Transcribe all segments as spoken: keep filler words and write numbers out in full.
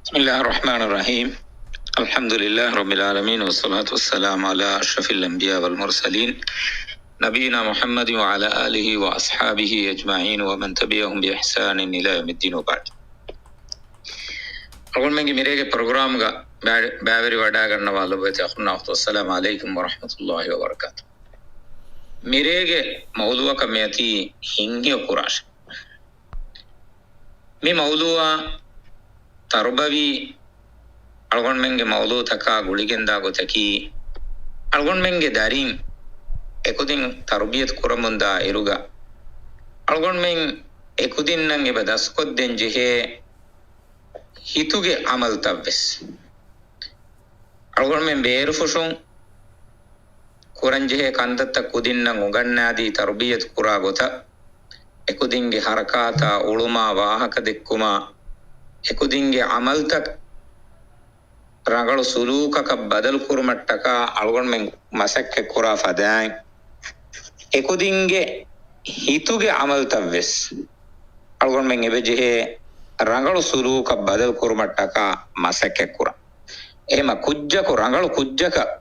بسم الله الرحمن الرحيم. الحمد لله رب العالمين، والصلاة والسلام على أشرف الأنبياء والمرسلين، نبينا محمد وعلى آله وأصحابه أجمعين ومن تبعهم بإحسان إلى يوم الدين، وبعد. އަޅުގަނޑުމެންގެ މިރޭގެ ޕްރޮގްރާމްގަ ބައި-، ބައިވެރިވަޑައިގަންނަވާ ލޮބުވެތި އަޚުންނާ އުޚްތުން، އައްސަލާމު ޢަލައިކުމް ވަރަޙްމަތުﷲި ވަބަރަކާތު. މިރޭގެ މައުޟޫޢަކަށް މިއޮތީ ހިތްހެޔޮ ކުރާށޭ. މި މައުޟޫޢާ ތަރުބަވީ އަޅުގަނޑުމެންގެ މައުޟޫޢުތަކާ ގުޅިގެންދާ ގޮތަކީ، އަޅުގަނޑުމެންގެ ދަރިން އެކުދިން ތަރުބިޔަތު ކުރަމުންދާ އިރުގަ، އަޅުގަނޑުމެން އެކުދިންނަށް އެބަ ދަސްކޮށްދޭން ޖެހޭ ހިތުގެ ޢަމަލުތައްވެސް. އަޅުގަނޑުމެން ބޭރުފުށުން ކުރަންޖެހޭ ކަންތައްތައް ކުދިންނަށް އުނގަންނާދީ ތަރުބިޔަތު ކުރާ ގޮތަށް، އެކުދިންގެ ޙަރަކާތާ އުޅުމާ ވާހަކަ ދެއްކުމާ، އެކުދިންގެ ޢަމަލުތައް ރަނގަޅު ސުލޫކަކަށް ބަދަލު ކުރުމަށްޓަކާ އަޅުގަނޑުމެން މަސައްކަތް ކުރާ ފަދައިން، އެކުދިންގެ ހިތުގެ ޢަމަލުތައްވެސް އަޅުގަނޑުމެން އެބަޖެހޭ ރަނގަޅު ސުލޫކަށް ބަދަލު ކުރުމަށްޓަކާ މަސައްކަތް ކުރަން. އެހެމަ ކުއްޖަކު ރަނގަޅު ކުއްޖަކަށް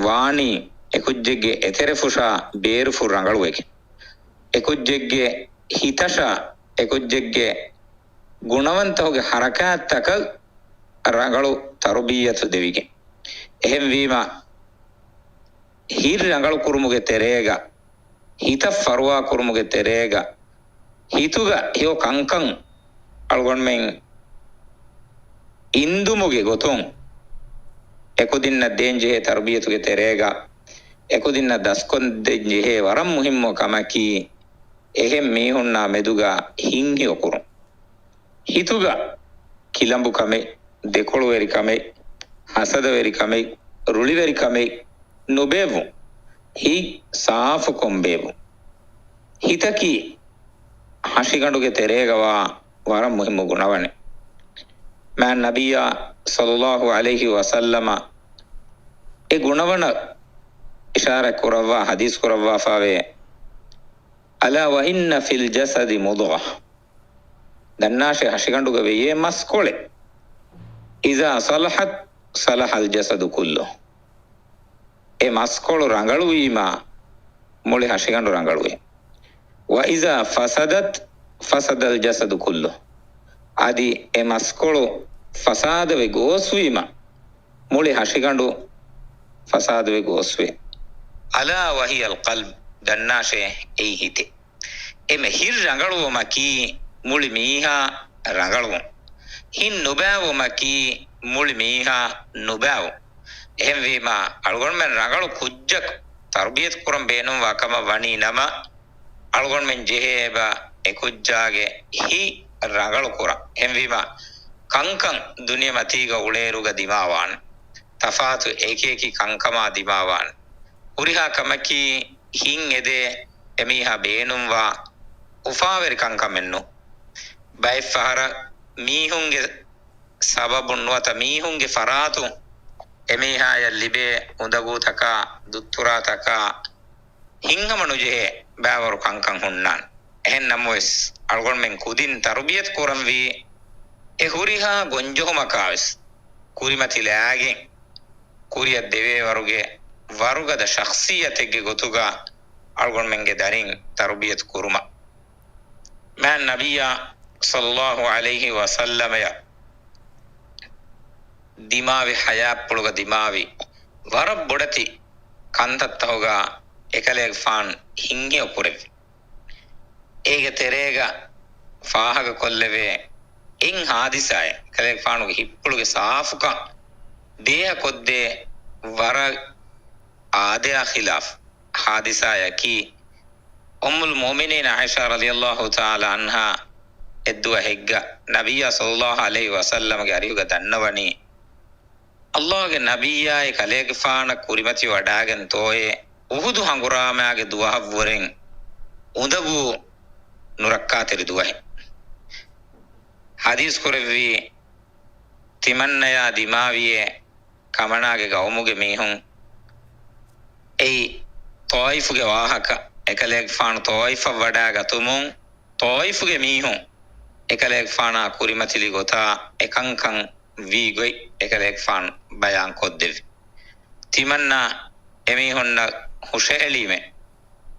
ވާނީ އެކުއްޖެއްގެ އެތެރެފުށާ ބޭރުފުށް ރަނގަޅުވެގެން. އެކުއްޖެއްގެ ހިތަށާ އެކުއްޖެއްގެ ގުނަވަންތަކުގެ ޙަރަކާތްތަކަށް ރަނގަޅު ތަރުބިއްޔަތު ދެވިގެން. އެހެންވީމަ، ހިތް ރަނގަޅު ކުރުމުގެ ތެރޭގަ، ހިތަށް ފަރުވާ ކުރުމުގެ ތެރޭގަ، ހިތުގަ ހެޔޮ ކަންކަން އަޅުގަނޑުމެން އިންދުމުގެ ގޮތުން، އެކުދިންނަށް ދޭންޖެހޭ ތަރުބިއްޔަތުގެ ތެރޭގަ، އެކުދިންނަށް ދަސްކޮށްދޭންޖެހޭ ވަރަށް މުހިއްމު ކަމަކީ، އެހެން މީހުންނާ މެދުގަ ހިތް ހެޔޮކުރުން. ހިތުގަ ކިލަނބުކަމެއް، ދެކޮޅުވެރިކަމެއް، ހަސަދަވެރިކަމެއް، ރުޅިވެރިކަމެއް ނުބޭއްވުން. ހިތް ސާފުކޮށް ބޭއްވުން. ހިތަކީ ހަށިގަނޑުގެ ތެރޭގަވާ ވަރަށް މުހިއްމު ގުނަވަނެއް. މާތް ނަބިއްޔާ ޞައްލައްލާހު ޢަލައިހި ވަސައްލަމަ އެ ގުނަވަނަށް އިޝާރަތް ކުރައްވާ ޙަދީޘް ކުރައްވާފަވޭ، "ألا وإن في الجسد مضغة." ދަންނާށޭ، ހަށިގަނޑުގަ ވެޔޭ މަސްކޮޅެއް. "إذا صلحت صلح الجسد كله." އެ މަސްކޮޅު ރަނގަޅުވީމާ، މުޅި ހަށިގަނޑު ރަނގަޅުވޭ. "وإذا فسدت فسد الجسد كله." އަދި އެ މަސްކޮޅު ފަސާދަވެ ގޯސްވީމަ، މުޅި ހަށިގަނޑު ފަސާދަވެ ގޯސްވޭ. "ألا وهي القلب." ދަންނާށޭ، އެއީ ހިތޭ. އެމެ ހިތް ރަނގަޅުވުމަކީ މުޅި މީހާ ރަނގަޅުވުން. ހިތް ނުބައިވުމަކީ މުޅި މީހާ ނުބައިވުން. އެހެންވީމާ، އަޅުގަނޑުމެން ރަނގަޅު ކުއްޖަކު ތަރުބިޔަތު ކުރަން ބޭނުންވާ ކަމަށް ވަނީ ނަމަ، އަޅުގަނޑުމެން ޖެހޭ އެބަ އެ ކުއްޖާގެ ހިތް ރަނގަޅު ކުރަން. އެހެންވީމާ، ކަންކަން ދުނިޔެމަތީގަ އުޅޭއިރުގަ ދިމާވާނެ. ތަފާތު އެކިއެކި ކަންކަމާ ދިމާވާނެ. ހުރިހާ ކަމަކީ ހިތް އެދޭ އެމީހާ ބޭނުންވާ އުފާވެރި ކަންކަމެއް ނޫން. ބައެއްފަހަރަށް މީހުންގެ ސަބަބުން ނުވަތަ މީހުންގެ ފަރާތުން އެމީހާޔަށް ލިބޭ އުނދަގޫތަކާ، ދުއްތުރާތަކާ، ހިތްހަމަ ނުޖެހޭ ބައިވަރު ކަންކަން ހުންނާނެ. އެހެން ނަމަވެސް، އަޅުގަނޑުމެން ކުދިން ތަރުބިޔަތު ކުރަންވީ އެ ހުރިހާ ގޮންޖެހުމަކާވެސް ކުރިމަތިލާގެން، ކުރިއަށް ދެވޭވަރުގެ ވަރުގަދަ ޝަޚްޞިއްޔަތެއްގެ ގޮތުގަ އަޅުގަނޑުމެންގެ ދަރިން ތަރުބިޔަތު ކުރުމަށް. މާތް ނަބިއްޔާ ޞައްލައްލާހު ޢަލައިހި ވަސައްލަމަޔަށް ދިމާވި ޙަޔާތްޕުޅުގަ ދިމާވި ވަރަށް ބޮޑެތި ކަންތައްތަކުގަ އެކަލޭގެފާނު ހިތްހެޔޮ ކުރެއްވި. އޭގެ ތެރޭގަ ފާހަގަކޮށްލެވޭ އެއް ޙާދިސާއެއް، ކަލޭގެފާނުގެ ހިތްޕުޅުގެ ސާފުކަން ދޭހަކޮށްދޭ ވަރަށް އާދަޔާ ޚިލާފު ޙާދިސާއަކީ، އުއްމުލް މުއުމިނީން ޢާއިޝާ ރަޟިޔައްލާހު ތަޢާލާ ޢަންހާ އެއްދުވަހެއްގަ ނަބިއްޔާ ޞައްލައްލާހު ޢަލައިހި ވަސައްލަމަގެ އަރިހުގަ ދަންނަވަނީ، ﷲގެ ނަބިއްޔާއޭ ކަލޭގެފާނަށް ކުރިމަތިވަޑާގެންތޯއޭ އުޙުދު ހަނގުރާމާގެ ދުވަހަށްވުރެން އުނދަގޫ ނުރައްކާތެރި ދުވަހެއް. ޙަދީޘް ކުރެއްވީ، ތިމަންނަޔާ ދިމާވިޔޭ ކަމަނާގެ ގައުމުގެ މީހުން. އެއީ ޠާއިފުގެ ވާހަކަ. އެކަލޭގެފާނު ޠާއިފަށް ވަޑާގަތުމުން، ޠާއިފުގެ މީހުން އެކަލޭގެފާނާ ކުރިމަތިލި ގޮތާ އެކަންކަން ވީ ގޮތް އެކަލޭގެފާނު ބަޔާން ކޮށްދެއްވި. ތިމަންނާ އެމީހުންނަށް ހުށަހެޅީމޭ،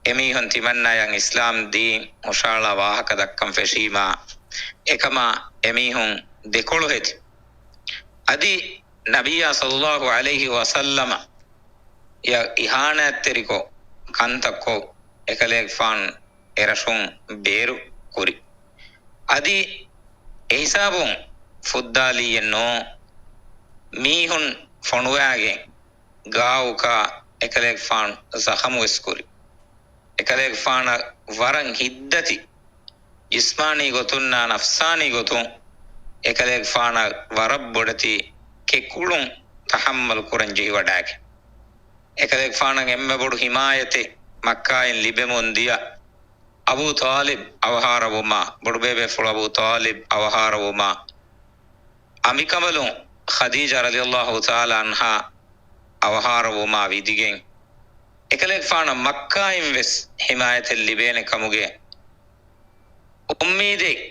އެމީހުން ތިމަންނާޔަށް އިސްލާމް ދީން ހުށަހަޅާ ވާހަކަ ދައްކަން ފެށީމާ، އެކަމާ އެމީހުން ދެކޮޅު ހެދި. އަދި ނަބިއްޔާ ޞައްލައްލާހު ޢަލައިހި ވަސައްލަމަ އިހާނާތްތެރިކޮށް ކަންތައްކޮށް އެކަލޭގެފާނު އެރަށުން ބޭރު ކުރި. އަދި އެހިސާބުން ފުއްދާލީއެއް ނޫން. މީހުން ފޮނުވާގެން ގާއުކާ އެކަލޭގެފާނު ޒަޚަމުވެސް ކުރި. އެކަލޭގެފާނަށް ވަރަށް ހިތްދަތި، ޖިސްމާނީ ގޮތުންނާ ނަފްސާނީ ގޮތުން އެކަލޭގެފާނަށް ވަރަށް ބޮޑެތި ކެކުޅުން ތަޙައްމަލު ކުރަން ޖެހިވަޑާގެން. އެކަލޭގެފާނަށް އެންމެ ބޮޑު ހިމާޔަތެއް މައްކާއިން ލިބެމުން ދިޔަ އަބޫ ޠާލިބް އަވަހާރަވުމާ، ބޮޑުބޭބޭފުޅު އަބޫ ޠާލިބް އަވަހާރަވުމާ، އަނބިކަނބަލުން ޚަދީޖާ ރަޟިޔައްލާހު ތަޢާލާ ޢަންހާ އަވަހާރަވުމާ ވިދިގެން، އެކަލޭގެފާނަށް މައްކާއިން ވެސް ހިމާޔަތެއް ލިބޭނެ ކަމުގެ އުއްމީދެއް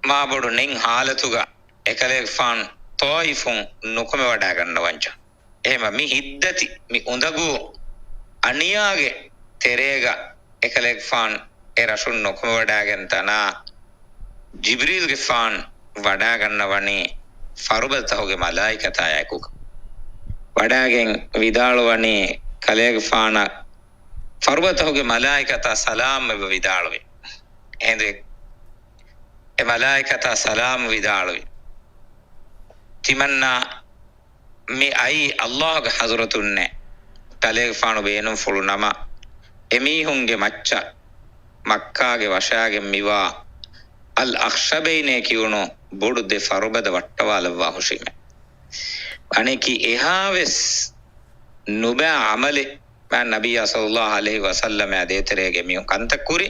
މާބޮޑު ނެތް ހާލަތުގަ އެކަލޭގެފާނު ޠާއިފުން ނުކުމެވަޑާގަންނަވަންޏާ. އެހެމަ މި ހިތްދަތި، މި އުނދަގޫ އަނިޔާގެ ތެރޭގަ އެކަލޭގެފާނު އެ ރަށުން ނުކުމެވަޑާގެން ތަނާ ޖިބްރީލްގެފާނު ވަޑާގަންނަވަނީ ފަރުބަދަތަހުގެ މަލާއިކަތާއެކު. ވަޑާގެން ވިދާޅުވަނީ ކަލޭގެފާނަށް ފަރުބަދަތަހުގެ މަލާއިކަތާ ސަލާމް އެބަ ވިދާޅުވި. އެހެންދެ އެ މަލާއިކަތާ ސަލާމް ވިދާޅުވި. ތިމަންނާ މި އައީ ﷲ ގެ ޙަޟްރަތުންނޭ. ކަލޭގެފާނު ބޭނުންފުޅު ނަމަ، އެމީހުންގެ މައްޗަށް މައްކާގެ ވަށާގެން މިވާ އަލް އަޚްޝަބައިނޭ ކިޔުނު ބޮޑު ދެ ފަރުބަދަ ވައްޓަވާލައްވާ ހުށީމޭ. އަނެކި އެހާވެސް ނުބައި ޢަމަލެއް މާ ނަބިއްޔާ ޞައްލައްލާހު ޢަލައިހި ވަސައްލަމާ ދޭތެރޭގެ މީހުން ކަންތައް ކުރި.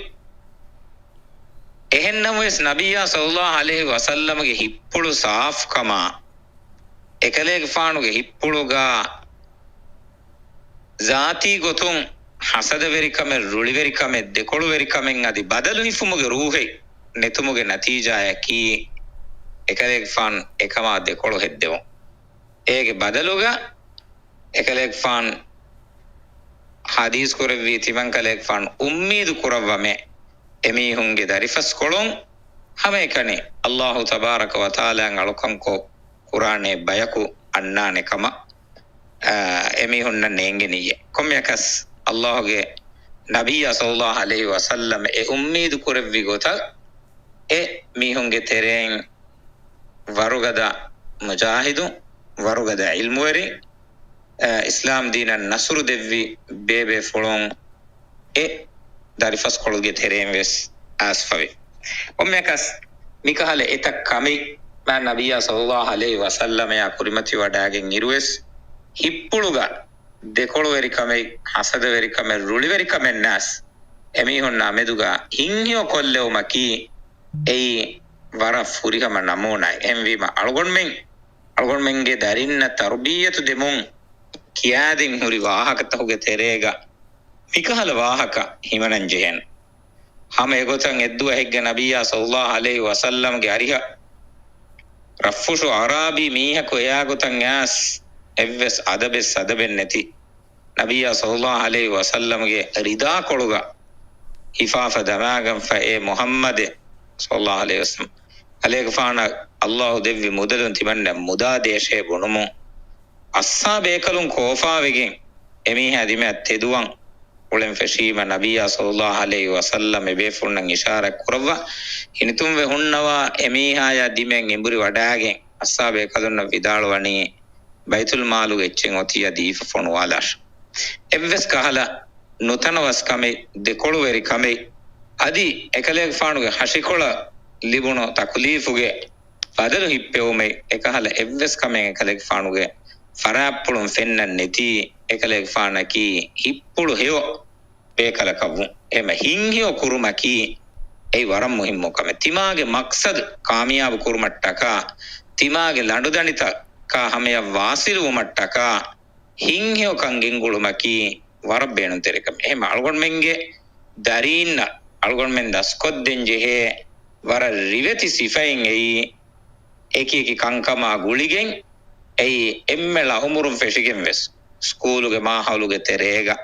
އެހެންނަމަވެސް، ނަބިއްޔާ ޞައްލައްލާހު ޢަލައިހި ވަސައްލަމަގެ ހިތްޕުޅު ސާފުކަމާ، އެކަލޭގެފާނުގެ ހިތްޕުޅުގަ ޒާތީ ގޮތުން ހަސަދަވެރިކަމެއް، ރުޅިވެރިކަމެއް، ދެކޮޅުވެރިކަމެއް އަދި ބަދަލު ހިފުމުގެ ރޫޙެއް ނެތުމުގެ ނަތީޖާއަކީ، އެކަލޭގެފާނު އެކަމާ ދެކޮޅު ހެއްދެވުން. އޭގެ ބަދަލުގަ އެކަލޭގެފާނު ޙަދީޘް ކުރެއްވީ، ތިމަން ކަލޭގެފާނު އުއްމީދު ކުރައްވަމޭ، އެމީހުންގެ ދަރިފަސްކޮޅުން ހަމައެކަނި ﷲ ތަބާރަކަ ވަތަޢާލާއަށް އަޅުކަންކޮށް ކުރާނޭ ބަޔަކު އަންނާނެ ކަމަށް، އާ، އެމީހުންނަށް ނޭނގެނިއްޔޭ. ކޮންމެއަކަސް، ﷲ ގެ ނަބިއްޔާ ޞައްލައްލާހު ޢަލައިހި ވަސައްލަމަ އެ އުއްމީދު ކުރެއްވި ގޮތަށް، އެ މީހުންގެ ތެރެއިން ވަރުގަދަ މުޖާހިދުން، ވަރުގަދަ ޢިލްމުވެރިން، އަ، އިސްލާމް ދީނަށް ނަޞްރު ދެއްވި ބޭބޭފުޅުން އެ ދަރިފަސްކޮޅުގެ ތެރެއިން ވެސް އައިސްފަވި. ކޮންމެއަކަސް، މިކަހަލަ އެތައް ކަމެއް މާ ނަބިއްޔާ ޞައްލައްލާހު ޢަލައިހި ވަސައްލަމަޔާ ކުރިމަތިވަޑާގެން އިރުވެސް، ހިތްޕުޅުގަ ދެކޮޅުވެރިކަމެއް، ހަސަދަވެރިކަމެއް، ރުޅިވެރިކަމެއް ނާސް އެމީހުންނާ މެދުގަ ހިތްހެޔޮ ކޮށްލެވުމަކީ، އެއީ ވަރަށް ފުރިހަމަ ނަމޫނާއެއް. އެހެންވީމަ، އަޅުގަނޑުމެން، އަޅުގަނޑުމެންގެ ދަރިންނަށް ތަރުބިއްޔަތު ދެމުން ކިޔާދިން ހުރި ވާހަކަތަކުގެ ތެރޭގަ މިކަހަލަ ވާހަކަ ހިމަނަން ޖެހޭނެ. ހަމަ އެގޮތަށް އެއްދުވަހެއްގެ ނަބިއްޔާ ޞައްލައްލާހު ޢަލައިހި ވަސައްލަމްގެ އަރިހަށް ރަށްފުށު އަޢުރާބީ މީހަކު އެއާގޮތަށް އައިސް އެއްވެސް އަދަބެއް ސަދަބެއް ނެތި ނަބިއްޔާ ޞައްލައްލާހު ޢަލައިހި ވަސައްލަމްގެ ރިދާކޮޅުގަ ހިފާފަ ދަމާގަންފަ، އޭ މުޙައްމަދޭ ޞައްލައްލާހު ޢަލައިހި ވަސައްލަމް، ކަލޭގެފާނަށް ﷲ ދެއްވި މުދަލުން ތިމަންނަ މުދާ ދޭށޭ ބުނުމުން، އައްސާބޭކަލުން ކޯފާވެގެން އެމީހާ ދިމާއަށް ތެދުވަން އުޅެން ފެށީމަ، ނަބިއްޔާ ޞައްލައްލާހު ޢަލައިހި ވަސައްލަމް އެބޭފުޅުންނަށް އިޝާރާތް ކުރައްވާ، ހިނިތުންވެ ހުންނަވާ އެމީހާޔާ ދިމައިން އެނބުރި ވަޑާގެން އައްސާބޭކަލުންނަށް ވިދާޅުވަނީ، ބައިތުލްމާލުގެ އެއްޗެއް އޮތިއްޔާ ދީފަ ފޮނުވާލާށޭ. އެއްވެސް ކަހަލަ ނުތަނަވަސް ކަމެއް، ދެކޮޅުވެރި ކަމެއް، އަދި އެކަލޭގެފާނުގެ ހަށިކޮޅަށް ލިބުނު ތަކުލީފުގެ ބަދަލު ހިއްޕެވުމެއް، އެކަހަލަ އެއްވެސް ކަމެއް އެކަލޭގެފާނުގެ ފަރާތްޕުޅުން ފެންނަން ނެތީ، އެކަލޭގެފާނަކީ ހިތްޕުޅު ހެޔޮ ބޭކަލަކަށްވުން. އެހެމަ ހިތްހެޔޮ ކުރުމަކީ އެއީ ވަރަށް މުހިއްމު ކަމެއް. ތިމާގެ މަޤްޞަދު ކާމިޔާބު ކުރުމަށްޓަކާ، ތިމާގެ ލަނޑުދަނޑިތަކާ ހަމަޔަށް ވާޞިލުވުމަށްޓަކާ، ހިތްހެޔޮކަން ގެންގުޅުމަކީ ވަރަށް ބޭނުންތެރި ކަމެއް. އެހެމަ އަޅުގަނޑުމެންގެ ދަރީންނަށް އަޅުގަނޑުމެން ދަސްކޮށްދޭން ޖެހޭ ވަރަށް ރިވެތި ސިފައިން އެއީ، އެކި އެކި ކަންކަމާ ގުޅިގެން އެއީ އެންމެ ޅަ އުމުރުން ފެށިގެން ވެސް ސްކޫލުގެ މާހައުލުގެ ތެރޭގަ،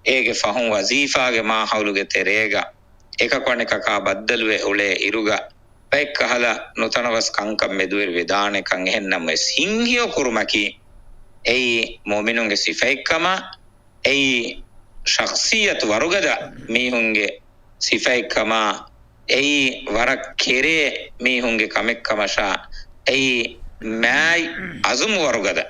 އޭގެ ފަހުން ވަޒީފާގެ މާހައުލުގެ ތެރޭގަ، އެކަކު އަނެކަކާ ބައްދަލުވެ އުޅޭ އިރުގަ، ބައެއްކަހަލަ ނުތަނަވަސް ކަންކަން މެދުވެރިވެދާނެކަން. އެހެންނަމަވެސް ހިތްހެޔޮ ކުރުމަކީ އެއީ މުއުމިނުންގެ ސިފައެއްކަމާ، އެއީ ޝަޚްޞިއްޔަތު ވަރުގަދަ މީހުންގެ ސިފައެއްކަމާ، އެއީ ވަރަށް ކެރޭ މީހުންގެ ކަމެއްކަމަށާ، އެއީ މާތް އަޒުމު ވަރުގަދަ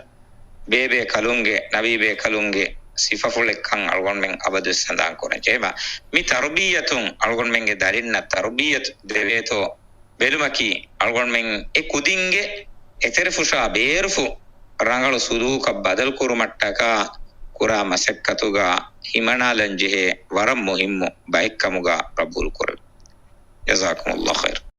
ބޭބޭކަލުންގެ، ނަބީބޭކަލުންގެ ސިފަފުޅެއްކަން އަޅުގަނޑުމެން އަބަދުވެސް ހަނދާން ކުރަން ޖެހޭ. މި ތަރުބިއްޔަތުން އަޅުގަނޑުމެންގެ ދަރިންނަށް ތަރުބިއްޔަތު ދެވޭތޯ ބެލުމަކީ، އަޅުގަނޑުމެން އެ ކުދިންގެ އެތެރެފުށާ ބޭރުފުށް ރަނގަޅު ސުލޫކަށް ބަދަލުކުރުމަށްޓަކާ ކުރާ މަސައްކަތުގަ ހިމަނާލަން ޖެހޭ ވަރަށް މުހިއްމު ބައެއްކަމުގަ ގަބޫލު ކުރެވި. ޖަޒާކުމުﷲ ޚައިރް.